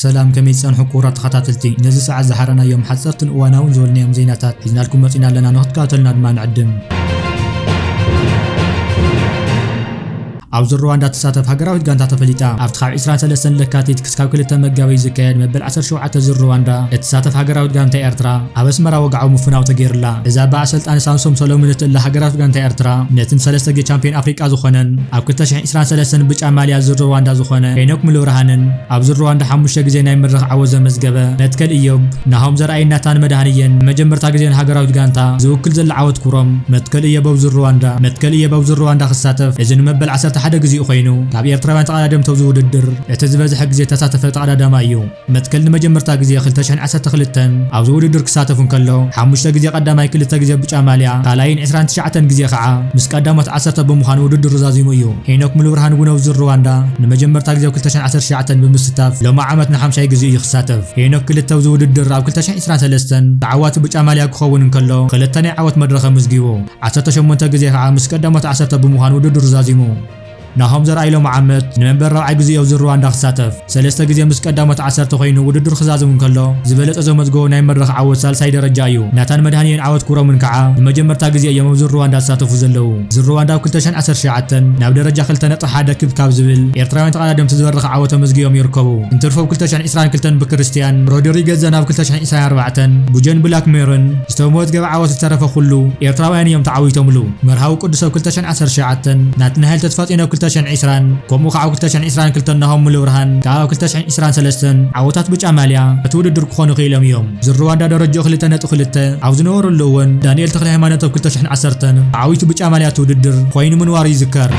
ሰላም፣ ከመይ ጸንሑ ክቡራት ተኸታተልቲ? ነዚ ሰዓት ዝሓረናዮም ሓጸርትን እዋናውን ዝበልናዮም ዜናታት ሒዝናልኩም መጺና ኣለና፣ ንኽትከታተሉና ድማ ንዕድም። ኣብ ዙር ሩዋንዳ ትሳተፍ ሃገራዊት ጋንታ ተፈሊጣ። ኣብቲ ካብ ዕስራን ሰለስተን ለካቲት ክስካብ ክልተ መጋቢት ዝካየድ መበል ዓሰርተ ሸውዓተ ዙር ሩዋንዳ እትሳተፍ ሃገራዊት ጋንታ ኤርትራ፣ ኣብ ኣስመራ ወግዓዊ ምፍናው ተገይሩላ። እዛ ብኣሰልጣኒ ሳምሶም ሰሎሙን እትእለ ሃገራዊት ጋንታ ኤርትራ፣ ነትን ሰለስተ ግዜ ቻምፒዮን ኣፍሪቃ ዝኾነን ኣብ ክልተ ሽሕን ዕስራን ሰለስተን ብጫ ማልያ ዙር ሩዋንዳ ዝኾነ ሄኖክ ሙሉብርሃንን፣ ኣብ ዙር ሩዋንዳ ሓሙሽተ ግዜ ናይ መድረኽ ዓወት ዘመዝገበ መትከል እዮብ፣ ናሆም ዘርኣይን ናታን መድሃንየን ንመጀመርታ ግዜ ንሃገራዊት ጋንታ ዝውክል ዘሎ ዓወት ክብሮም፣ መትከል እዮብ ኣብ ዙር ሩዋንዳ፣ መትከል እዮብ ኣብ ዙር ሩዋንዳ ክሳተፍ፣ እዚ ንመበል ዓሰርተ ሓደ ግዜኡ ኮይኑ፣ ካብ ኤርትራውያን ተቐዳደምቲ ኣብዚ ውድድር እቲ ዝበዝሐ ግዜ ተሳተፈ ተቐዳዳማይ እዩ። መትከል ንመጀመርታ ግዜ ክልተ ሽሕን ዓሰርተ ክልተን ኣብዚ ውድድር ክሳተፍ እንከሎ፣ ሓሙሽተ ግዜ ቀዳማይ፣ ክልተ ግዜ ብጫ ማልያ፣ ካልኣይን ዕስራን ትሽዓተን ግዜ ከዓ ምስ ቀዳሞት ዓሰርተ ብምዃን ውድድሩ ዛዚሙ እዩ። ሄኖክ ሙሉብርሃን እውን ኣብዚ ሩዋንዳ ንመጀመርታ ግዜ ኣብ ክልተ ሽሕን ዓሰርተ ትሽዓተን ብምስታፍ፣ ሎሚ ዓመት ንሓምሻይ ግዜ እዩ ክሳተፍ። ሄኖክ ክልተ ኣብዚ ውድድር ኣብ ክልተ ሽሕን ዕስራን ሰለስተን ተዓዋቲ ብጫ ማልያ ክኸውን እንከሎ፣ ክልተ ናይ ዓወት መድረኽ ኣመዝጊቡ። ዓሰርተ ሸሞንተ ግዜ ከዓ ምስ ቀዳሞት ዓሰርተ ብምዃን ውድድሩ ዛዚሙ። ናሆም ዘርኣይ ሎሚ ዓመት ንመበል ራብዓይ ግዜኡ ኣብዚ ሩዋንዳ ክሳተፍ፣ ሰለስተ ግዜ ምስ ቀዳሞት ዓሰርተ ኮይኑ ውድድር ክዛዝም እንከሎ፣ ዝበለጸ ዘመዝገቦ ናይ መድረኽ ዓወት ሳልሳይ ደረጃ እዩ። ናታን መድሃንየን ዓወት ክብሮምን ከዓ ንመጀመርታ ግዜ እዮም ኣብዚ ሩዋንዳ ዝሳተፉ ዘለዉ። እዚ ሩዋንዳ ኣብ ክልተ ሽሕን ዓሰርተ ትሽዓተን ናብ ደረጃ ክልተ ነጥቢ ሓደ ክብ ካብ ዝብል ኤርትራውያን ተቐዳደምቲ ዝበረኸ ዓወት ኣመዝጊቦም ይርከቡ። እንትርፎ ኣብ ክልተ ሽሕን ዕስራን ክልተን ብክርስቲያን ሮድሪገዝን ኣብ ክልተ ሽሕን ዕስራን ኣርባዕተን ብጆን ብላክሜርን ዝተመዝገበ ዓወት ዝተረፈ ኩሉ ኤርትራውያን እዮም ተዓዊቶምሉ። መርሃዊ ቅዱስ ኣብ ክልተ ሽሕን ዓሰርተ ትሽዓተን፣ ናትናኤል ተስፋጽዮን ኣብ ክልተ ሽሕን ዕስራን፣ ከምኡ ከዓ ኣብ ክልተ ሽሕን ዕስራን ክልተን ናሆም ሙሉብርሃን ከዓ ኣብ ክልተ ሽሕን ዕስራን ሰለስተን ዓወታት ብጫ ማልያ እቲ ውድድር ክኾኑ ክኢሎም እዮም። ዙር ሩዋንዳ ደረጃኡ ክልተ ነጥቢ ክልተ ኣብ ዝነበረሉ እዋን፣ ዳንኤል ተኽለሃይማኖት ኣብ ክልተ ሽሕን ዓሰርተን ተዓዊቱ ብጫ ማልያ እቲ ውድድር ኮይኑ ምንዋሩ ይዝከር።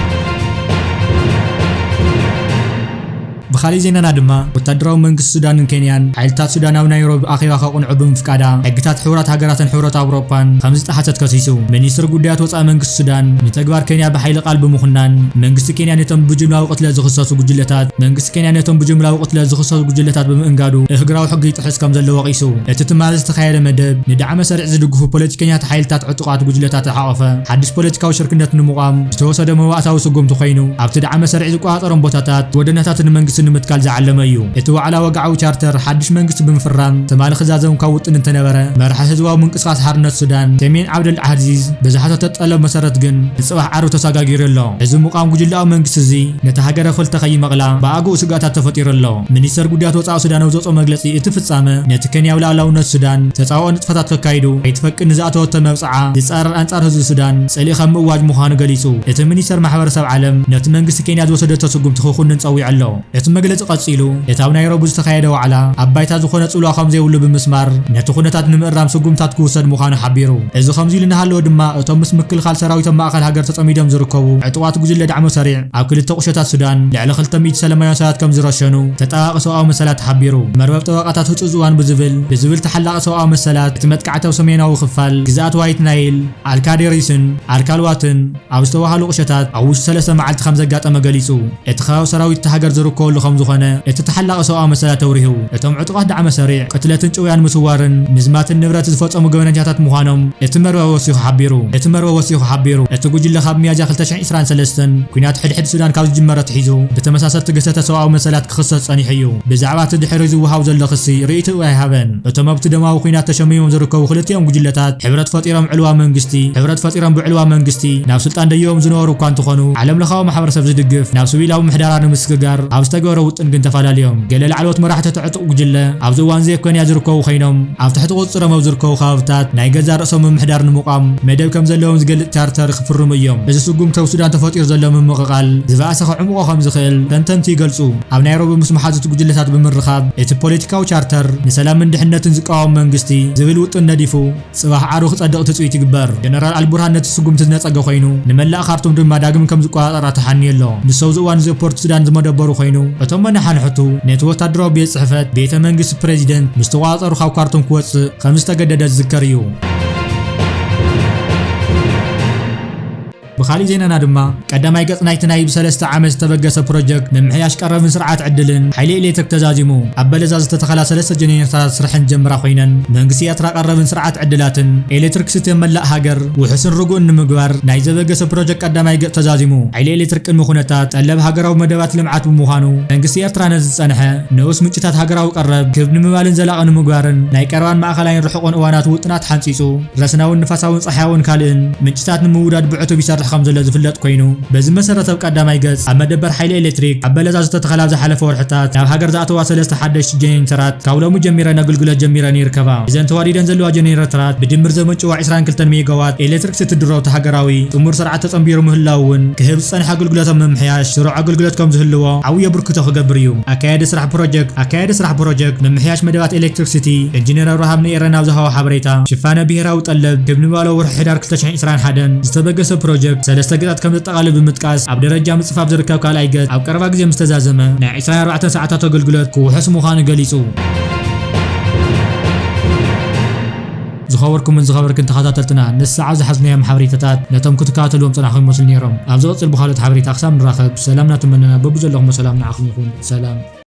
ብኻሊእ ዜናና ድማ፣ ወታደራዊ መንግስቲ ሱዳንን ኬንያን ሓይልታት ሱዳን ኣብ ናይሮቢ ኣኼባ ከቕንዑ ብምፍቃዳ፣ ሕግታት ሕቡራት ሃገራትን ሕብረት ኣውሮፓን ከም ዝጠሓሰት ከሲሱ። ሚኒስትር ጉዳያት ወጻኢ መንግስቲ ሱዳን፣ ንተግባር ኬንያ ብሓይሊ ቃል ብምኹናን፣ መንግስቲ ኬንያ ነቶም ብጅምላዊ ቅትለት ዝኽሰሱ ጉጅለታት፣ መንግስቲ ኬንያ ነቶም ብጅምላዊ ቅትለት ዝኽሰሱ ጉጅለታት ብምእንጋዱ፣ እህግራዊ ሕጊ ይጥሕስ ከም ዘሎ ወቒሱ። እቲ ትማሊ ዝተኻየደ መደብ፣ ንዳዕመ ሰሪዕ ዝድግፉ ፖለቲከኛታት ሓይልታት ዕጡቓት ጉጅለታት ዝሓቖፈ ሓድሽ ፖለቲካዊ ሽርክነት ንምቋም ዝተወሰደ መዋእታዊ ስጉምቲ ኮይኑ፣ ኣብቲ ዳዕመ ሰሪዕ ዝቆጻጸሮም ቦታታት፣ ጎደናታትን መንግስትን ንምትካል ዝዓለመ እዩ። እቲ ዋዕላ ወግዓዊ ቻርተር ሓድሽ መንግስቲ ብምፍራም ትማሊ ክዛዘም ካብ ውጥን እንተነበረ፣ መራሒ ህዝባዊ ምንቅስቓስ ሓርነት ሱዳን ቴሜን ዓብደል ዓዚዝ ብዝሓተቶ ጠለብ መሰረት ግን ንጽባሕ ዓርቢ ተሰጋጊሩ ኣሎ። እዚ ምቋም ጉጅለኣዊ መንግስቲ እዚ ነታ ሃገር ኣብ ክልተ ከይመቕላ ብኣግኡ ስግኣታት ተፈጢሩ ኣሎ። ሚኒስተር ጉዳያት ወጻኢ ሱዳን ኣብ ዘውጽኦ መግለጺ፣ እቲ ፍጻመ ነቲ ኬንያዊ ልኣላውነት ሱዳን ተጻብኦ ንጥፈታት ከካይዱ ከይትፈቅድ ንዝኣተወቶ መብጽዓ ዝጻረር፣ ኣንጻር ህዝቢ ሱዳን ጽልኢ ከም ምእዋጅ ምዃኑ ገሊጹ። እቲ ሚኒስተር ማሕበረሰብ ዓለም ነቲ መንግስቲ ኬንያ ዝወሰደቶ ስጉምቲ ክኹንን ጸዊዑ ኣሎ። እቲ መግለጺ ቀጺሉ፣ እቲ ኣብ ናይሮቢ ዝተኻየደ ዋዕላ ኣብ ባይታ ዝኾነ ጽልዋ ከም ዘይብሉ ብምስማር፣ ነቲ ኩነታት ንምእራም ስጉምታት ክውሰድ ምዃኑ ሓቢሩ። እዚ ከምዚ ኢሉ እናሃለወ ድማ፣ እቶም ምስ ምክልኻል ሰራዊት ኣብ ማእከል ሃገር ተጸሚዶም ዝርከቡ ዕጡቓት ጉጅለ ዳዕመ ሰሪዕ፣ ኣብ ክልተ ቁሸታት ሱዳን ልዕሊ ክልተ ሚእቲ ሰላማውያን ሰባት ከም ዝረሸኑ ተጣባቂ ሰብኣዊ መሰላት ሓቢሩ። መርበብ ጠበቃታት ህጹጽ እዋን ብዝብል፣ ብዝብል ተሓላቂ ሰብኣዊ መሰላት፣ እቲ መጥቃዕቲ ኣብ ሰሜናዊ ክፋል ግዝኣት ዋይት ናይል፣ ኣልካዴሪስን ኣልካልዋትን ኣብ ዝተባህሉ ቁሸታት ኣብ ውሽጢ ሰለስተ መዓልቲ ከም ዘጋጠመ ገሊጹ። እቲ ከባቢ ሰራዊት እታ ሃገር ዝርከበሉ ከም ዝኾነ እቲ ተሓላቂ ሰብኣዊ መሰላት ኣብሪሁ። እቶም ዕጡቓት ዳዕመ ሰሪዕ፣ ቅትለትን ጭውያን ምስዋርን ምዝማትን ንብረት ዝፈጸሙ ገበነኛታት ምዃኖም እቲ መርበብ ወሲኹ ሓቢሩ። እቲ መርበብ ወሲኹ ሓቢሩ። እቲ ጉጅለ ካብ ሚያዝያ ክልተ ሽሕን ዕስራን ሰለስተን ኲናት ሕድሕድ ሱዳን ካብ ዝጅመረ ኣትሒዙ፣ ብተመሳሰልቲ ግህሰተ ሰብኣዊ መሰላት ክኽሰስ ጸኒሑ እዩ። ብዛዕባ እቲ ድሕሪ ዝወሃብ ዘሎ ክሲ ርእይቶ ኣይሃበን። እቶም ኣብቲ ደማዊ ኲናት ተሸሚሞም ዝርከቡ ክልቲኦም ጉጅለታት፣ ሕብረት ፈጢሮም ዕልዋ መንግስቲ፣ ሕብረት ፈጢሮም ብዕልዋ መንግስቲ ናብ ስልጣን ደይቦም ዝነበሩ እኳ እንተኾኑ፣ ዓለም ለኻዊ ማሕበረሰብ ዝድግፍ ናብ ሲቪላዊ ምሕደራ ንምስግጋር ኣብ ዝተገበረ ውጥን ግን ተፈላለዮም። ገለ ላዕለዎት መራሕቲ እቲ ዕጡቕ ጉጅለ ኣብዚ እዋን እዚ ኣብ ኬንያ ዝርከቡ ኮይኖም፣ ኣብ ትሕቲ ቁጽጽሮም ኣብ ዝርከቡ ከባብታት ናይ ገዛእ ርእሶም ምምሕዳር ንምቋም መደብ ከም ዘለዎም ዝገልጽ ቻርተር ክፍርሙ እዮም። እዚ ስጉምቲ ኣብ ሱዳን ተፈጢሩ ዘሎ ምምቕቓል ዝበኣሰ ከዕምቖ ከም ዝኽእል ተንተንቲ ይገልጹ። ኣብ ናይሮቢ ምስ መሓዙት ጉጅለታት ብምርኻብ፣ እቲ ፖለቲካዊ ቻርተር ንሰላምን ድሕነትን ዝቃወም መንግስቲ ዝብል ውጥን ነዲፉ፣ ጽባሕ ዓርቢ ክጸድቕ ትጽቢት ይግበር። ጀነራል ኣልቡርሃን ነቲ ስጉምቲ ዝነጸገ ኮይኑ፣ ንመላእ ካርቱም ድማ ዳግም ከም ዝቆጻጸራ ተሓንዩ ኣሎ። ንሱ ኣብዚ እዋን እዚ ኣብ ፖርት ሱዳን ዝመደበሩ ኮይኑ፣ እቶም መናሓንሕቱ ነቲ ወታደራዊ ቤት ጽሕፈት ቤተ መንግስቲ ፕሬዚደንት ምስ ተቆጻጸሩ ካብ ካርቱም ክወጽእ ከም ዝተገደደ ዝዝከር እዩ። ብኻሊእ ዜናና ድማ ቀዳማይ ገጽ ናይቲ ናይ ብሰለስተ ዓመት ዝተበገሰ ፕሮጀክት ምምሕያሽ ቀረብን ስርዓት ዕድልን ሓይሊ ኤሌክትሪክ ተዛዚሙ። ኣብ በለዛ ዝተተኸላ ሰለስተ ጀነሬተራት ስርሐን ጀምራ ኮይነን፣ መንግስቲ ኤርትራ ቀረብን ስርዓት ዕድላትን ኤሌክትሪክሲቲ ኣብ መላእ ሃገር ውሑስን ርጉእን ንምግባር ናይ ዘበገሰ ፕሮጀክት ቀዳማይ ገጽ ተዛዚሙ። ሓይሊ ኤሌክትሪክ ቅድሚ ኩነታት ጠለብ ሃገራዊ መደባት ልምዓት ብምዃኑ፣ መንግስቲ ኤርትራ ነዚ ዝጸንሐ ንኡስ ምንጭታት ሃገራዊ ቀረብ ክብ ንምባልን ዘላቒ ንምግባርን ናይ ቀረባን ማእኸላይን ርሑቕን እዋናት ውጥናት ሓንጺጹ፣ ረስናውን ንፋሳውን ጸሓያውን ካልእን ምንጭታት ንምውዳድ ብዕቱብ ይሰርሕ ከም ዘሎ ዝፍለጥ ኮይኑ፣ በዚ መሰረት ኣብ ቀዳማይ ገጽ ኣብ መደበር ሓይሊ ኤሌክትሪክ ኣብ በለዛ ዝተተኸላ ኣብ ዝሓለፈ ወርሕታት ናብ ሃገር ዝኣተዋ ሰለስተ ሓደሽቲ ጀነሬተራት ካብ ሎሚ ጀሚረን ኣገልግሎት ጀሚረን ይርከባ። እዘን ተዋዲደን ዘለዋ ጀነሬተራት ብድምር ዘመንጭዋ ዕስራን ክልተን ሜጋዋት ኤሌክትሪክሲቲ ድረውቲ ሃገራዊ ጥሙር ስርዓት ተጸንቢሩ ምህላው እውን ክህብ ዝጸንሐ ኣገልግሎት ኣብ ምምሕያሽ ስሩዕ ኣገልግሎት ከም ዝህልዎ ዓብዪ ኣበርክቶ ክገብር እዩ። ኣካያዲ ስራሕ ፕሮጀክት ኣካያዲ ስራሕ ፕሮጀክት ምምሕያሽ መደባት ኤሌክትሪክሲቲ ኢንጂነር ኣብርሃም ንኤረና ኣብ ዝሃቦ ሓበሬታ፣ ሽፋነ ብሄራዊ ጠለብ ክብ ንባሎ ወርሒ ሕዳር ክልተ ሽሕን ዕስራን ሓደን ዝተበገሰ ፕሮጀክት ሰለስተ ገጻት ከም ዘጠቓልል ብምጥቃስ፣ ኣብ ደረጃ ምጽፋፍ ዝርከብ ካልኣይ ገጽ ኣብ ቀረባ ግዜ ምስ ተዛዘመ ናይ ዕስራን ኣርባዕተን ሰዓታት ኣገልግሎት ክውሕስ ምዃኑ ገሊጹ። ዝኸበርኩምን ዝኸበርክን ተኸታተልትና፣ ንሰዓብ ዝሓዝናዮም ሓበሬታታት ነቶም ክትከታተልዎም ጸናሕኩም ይመስሉ ነይሮም። ኣብ ዝቕጽል ብኻልኦት ሓበሬታ ክሳብ ንራኸብ፣ ሰላምና ትመነና። በብዘለኹሞ ሰላም ንዓኹም ይኹን። ሰላም።